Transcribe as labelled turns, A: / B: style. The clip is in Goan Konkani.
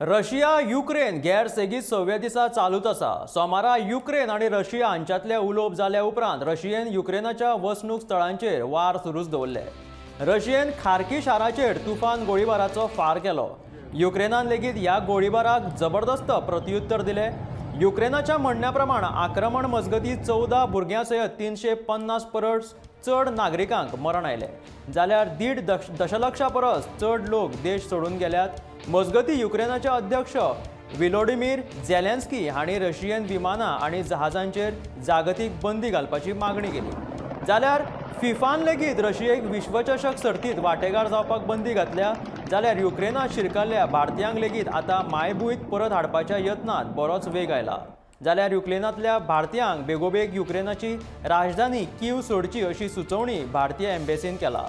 A: रशिया युक्रेन गैर सेगीत सव्या दिसा चालूच आसा. सोमारा युक्रेन आनी रशिया हांच्यांतले उलोवप जाल्या उपरांत रशियेन युक्रेनाच्या वसणूक स्थळांचेर वार सुरूच दवरले. रशियेन खारकी शाराचेर तुफान गोळीबाराचो फार केलो. युक्रेनान लेगीत ह्या गोळीबाराक जबरदस्त प्रत्युत्तर दिलें. युक्रेनाच्या म्हणण्या प्रमाण आक्रमण मजगतीं 14 भुरग्यां सयत 350 परस चड नागरिकांक मरण आयलें, जाल्यार 1.5 दशलक्षा परस चड लोक देश सोडून गेल्यात. मजगतीं युक्रेनाचे अध्यक्ष विलोडिमीर झेलेन्स्की हांणी रशियन विमानां आनी जहाजांचेर जागतीक बंदी घालपाची मागणी केली. जाल्यार फिफान लेगीत रशियेक विश्वचषक सर्तीत वांटेकार जावपाक बंदी घातल्या. जाल्यार युक्रेनात शिरकल्ल्या भारतीयांक लेगीत आतां मायभूंयत परत हाडपाच्या यत्नांत बरोच वेग आयला. जाल्यार युक्रेनांतल्या भारतीयांक बेगोबेग युक्रेनाची राजधानी कीव सोडची अशी सुचोवणी भारतीय एम्बेसीन केला.